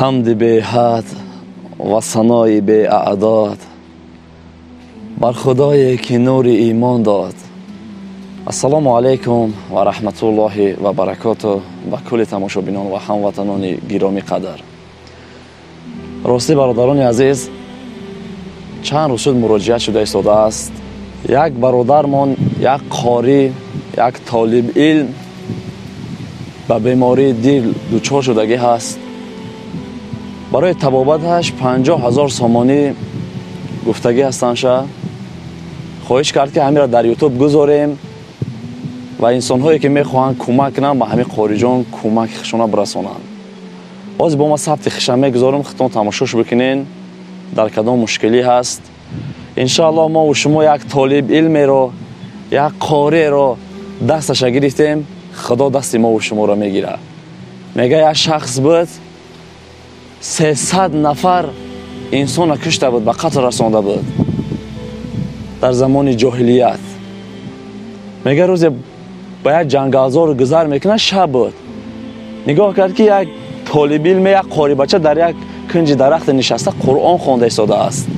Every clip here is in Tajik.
Ҳамди беҳад ва санои беаъдод бар худое ки нури имон дод. Ассалому алайкум ва раҳматуллоҳи ва баракоту ба кулли тамошобинон ва ҳамватанони гиромӣ қадр. Ростӣ, бародарони азиз, чанд рӯз шуд муроҷиат шуда истодааст. Як бародармон, як қорӣ, як толиб илм ба бемории дил дучор шудагӣ ҳаст. Барои табобаташ 50 000 сомонӣ гуфтагӣ ҳастандша. Хоҳиш кард, ки ҳаминро дар Ютуб гузорем ва инсонҳое, ки мехоҳанд кӯмак кунанд, ба ҳамин қориҷон кӯмаки худшона бирасонанд. Боз бо ма сабти хиша мегузорам, худтон тамошош бикунен, дар кадом мушкилӣ ҳаст. Иншоаллоҳ, мо шумо як толиб илмеро, як қориеро дасташа гирифтем, Худо дасти мову шуморо мегирад. Мега, як шахс буд, 300 нафар инсона кушта буд, ба қатл расонда буд дар замони ҷоҳилият. Мега, рӯзе ба як ҷангалзор гузар мекунад, шаб буд. Нигоҳ кард, ки як толибилме, як қорибача дар як кунҷи дарахте нишаста, Қуръон хонда истодааст.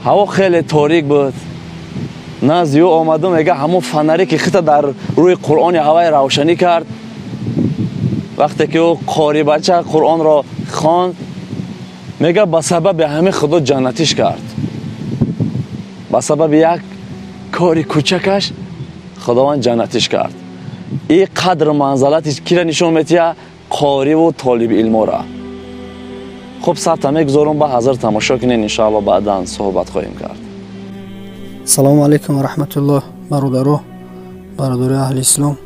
Ҳаво хеле торик буд. Назди ӯ омаду, мега, ҳамон фонаре ки хита дар рӯи Қуръони ҳавай равшанӣ кард. Вақте ки ӯ қорибача Қуръонро хонд, мега, ба сабаби ҳамин Худо ҷаннатиш кард. Ба сабаби як кори кӯчакаш Худованд ҷаннатиш кард. И қадру манзалати кира нишон метиҳад? Қориву толиби илмора. Хуб, сабта мегузорум, ба ҳазр тамошо кунед. Иншоалло, баъдан суҳбат хоҳем кард. Салому алайкум ва раҳматуллоҳ, бародаро, бародарои аҳли ислом.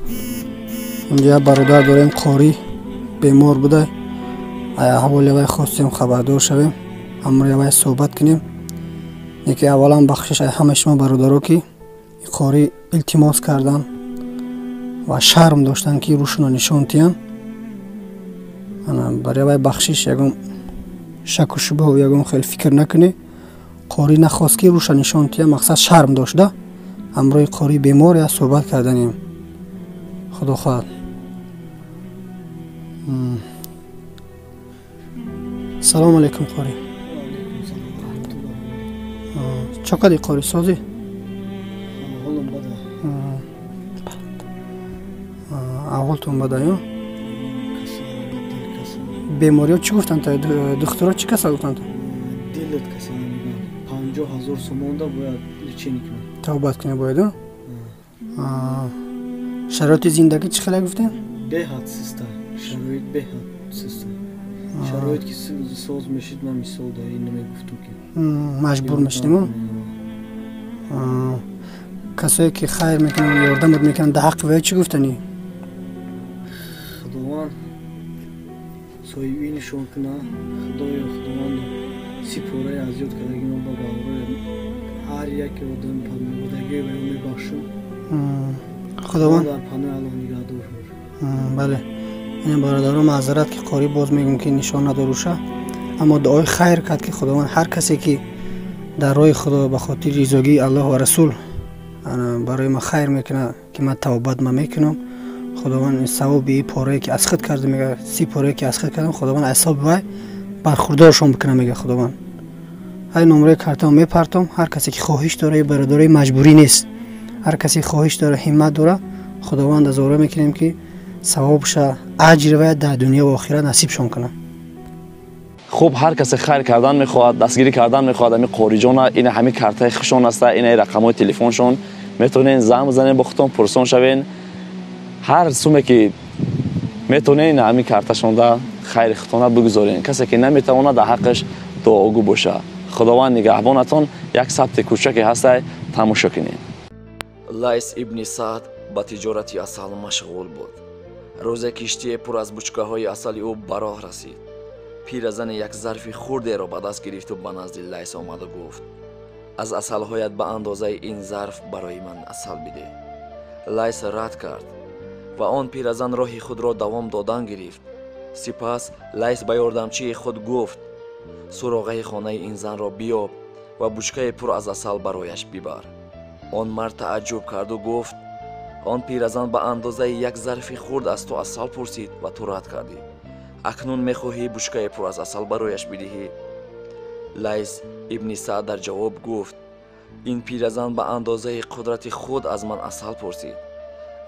Инҷо як бародар дорем, қорӣ, бемор буда. Аҳволи вай хостем хабардор шавем, ҳамроҳи вай суҳбат кунем. Яке аввалан бахшиш ай ҳамаи шумо, бародаро, ки қорӣ илтимос кардан ва шарм доштан, ки рӯшуно нишон тиҳанд. Барои вай бахшиш, ягон шаку шубҳу ягон хел фикр накунӣ. Қорӣ нахост, ки рӯша нишон тиҳа, мақсад шарм дошта. Ҳамроҳи қории бемор я суҳбат карданем, Худо хоҳад. Салому алайкум, қорӣ. Чо кади, қорӣ, созӣ? Аҳволтон бада ё бемориҳо чӣ гуфтанд? Духтуро чӣ касал гуфтанд? Дилат касал мегӯянд. 50 000 сомонда бояд лечение кунам. Табобат кунӣ бояд. Шароити зиндагӣ чӣ хеле гуфтем? Беҳад систа шароит, беҳад систа шароит. Ки соз мешид, ман мисол да ин намегуфтум, ки маҷбур мешидем. Касое ки хайр мекунанд, ёрдамат мекунанд, дар ҳаққи вай чӣ гуфтанӣ? Худованд соҳиби нишон кунад. Худоё, Худованд, сипораи азёд кардаги ман ба баҳорои ҳар яке одам паноҳдагӣ ва мебахшум. Худованд дар паноҳи Аллоҳ нигаҳдор. Бале, ин бародаро, маъзарат, ки қорӣ боз мегӯм, ки нишон надоруша, аммо дуои хайр кард, ки Худованд ҳар касе ки дар роҳи Худо ба хотири ризогии Аллоҳ ва Расул барои ман хайр мекунад, ки ман тавбат ма мекунам, Худованд савоби порае ки аз худ карда, мега, 30 порае ки аз худ кардам, Худованд аз ҳисоби вай бархурдоршон бикунад, мега Худованд. Ҳай, номраи картао мепартом. Ҳар касе ки хоҳиш дора, бародарои, маҷбурӣ нест, ҳар касе хоҳиш дора, ҳиммат дора, Худованд аз ора мекунем, ки савобша, аҷри вай дар дунё ва охират насибшон кунад. Хуб, ҳар касе хайр кардан мехоҳад, дастгирӣ кардан мехоҳад ҳамин қориҷона, ина ҳамин картаи хушон аста, ина рақамҳои телефоншон, метавонен занг бизанен, бо худтон пурсон шавен. Ҳар суме ки метавонен, ина ҳамин карташонда хайри худтона бигузорен. Касе ки наметавонад, дар ҳаққаш дуогӯ боша. Худованд нигаҳбонатон. Як сабти кӯчаке ҳастай, тамошо кунед. Лайс ибни Саъд ба тиҷорати асал машғул буд. Рӯзе киштие пур аз бучкаҳои асали ӯ ба роҳ расид. Пиразане як зарфи хурдеро ба даст гирифту ба назди Лайс омаду гуфт: «Аз асалҳоят ба андозаи ин зарф барои ман асал бидеҳ». Лайс рад кард ва он пиразан роҳи худро давом додан гирифт. Сипас Лайс ба ёрдамчии худ гуфт: «Суроғаи хонаи ин занро биёб ва бучкае пур аз асал барояш бибар». Он мард тааҷҷуб карду гуфт: «Он пиразан ба андозаи як зарфи хурд аз ту асал пурсид ва ту рад кардӣ. Акнун мехоҳӣ бушкаи пур аз асал барояш бидиҳӣ? Лайс ибни Саъд дар ҷавоб гуфт: ин пиразан ба андозаи қудрати худ аз ман асал пурсид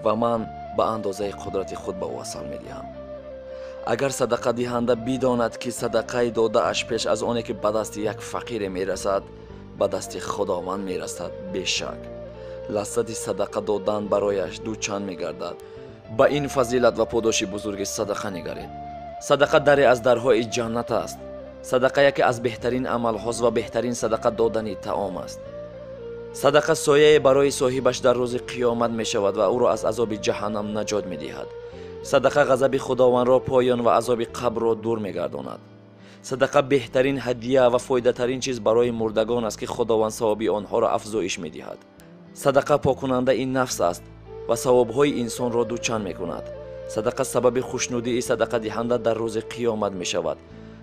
ва ман ба андозаи қудрати худ ба ӯ асал медиҳам. Агар садақадиҳанда бидонад, ки садақаи додааш пеш аз оне ки ба дасти як фақире мерасад, ба дасти Худованд мерасад, бешак лаззати садақа додан барояш дучанд мегардад. Ба ин фазилат ва подоши бузурги садақа нигаред. Садақа даре аз дарҳои ҷаннат аст. Садақа яке аз беҳтарин амалҳост ва беҳтарин садақа додани таом аст. Садақа сояе барои соҳибаш дар рӯзи қиёмат мешавад ва ӯро аз азоби ҷаҳаннам наҷот медиҳад. Садақа ғазаби Худовандро поён ва азоби қабрро дур мегардонад. Садақа беҳтарин ҳадия ва фоидатарин чиз барои мурдагон аст, ки Худованд савоби онҳоро афзоиш медиҳад. Садақа покунандаи нафс аст ва савобҳои инсонро дучанд мекунад. Садақа сабаби хушнудии садақадиҳанда дар рӯзи қиёмат мешавад.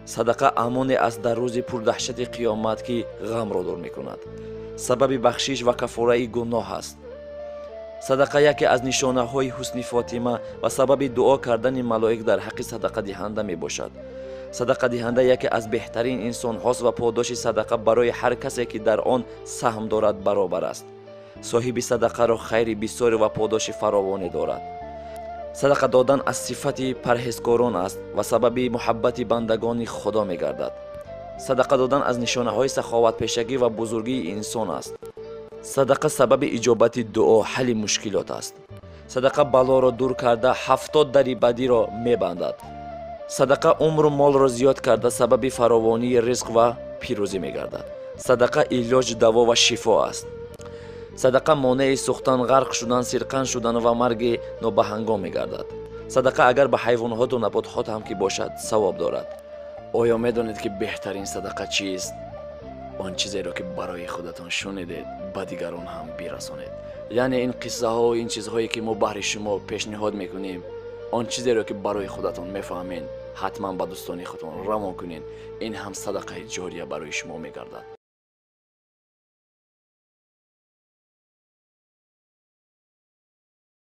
Садақа амоне аст дар рӯзи пурдаҳшати қиёмат, ки ғамро дур мекунад. Сабаби бахшиш ва кафораи гуноҳ аст. Садақа яке аз нишонаҳои ҳусни фотима ва сабаби дуо кардани малоик дар ҳаққи садақадиҳанда мебошад. Садақадиҳанда яке аз беҳтарин инсонҳост ва подоши садақа барои ҳар касе, ки дар он саҳм дорад, баробар аст. Соҳиби садақаро хайри бисёре ва подоши фаровоне дорад. Садақа додан аз сифати парҳезкорон аст ва сабаби муҳаббати бандагони Худо мегардад. Садақа додан аз нишонаҳои саховатпешагӣ ва бузургии инсон аст. Садақа сабаби иҷобати дуо, ҳалли мушкилот аст. Садақа балоро дур карда 70 дари бадиро мебандад. Садақа умру молро зиёд карда сабаби фаровонии ризқ ва пирӯзӣ мегардад. Садақа илоҷ, даво ва шифо аст. Садақа монеи сӯхтан, ғарқ шудан, сирқан шудан ва марги нобаҳангом мегардад. Садақа агар ба ҳайвонҳоту наботҳот ҳам ки бошад, савоб дорад. Оё медонед, ки беҳтарин садақа чист? Он чизеро, ки барои худатон шунидед, ба дигарон ҳам бирасонед. Яъне ин қиссаҳо, ин чизҳое, ки мо баҳри шумо пешниҳод мекунем, он чизеро, ки барои худатон мефаҳмед, ҳатман ба дӯстони худтон равон кунед. Ин ҳам садақаи ҷория барои шумо мегардад.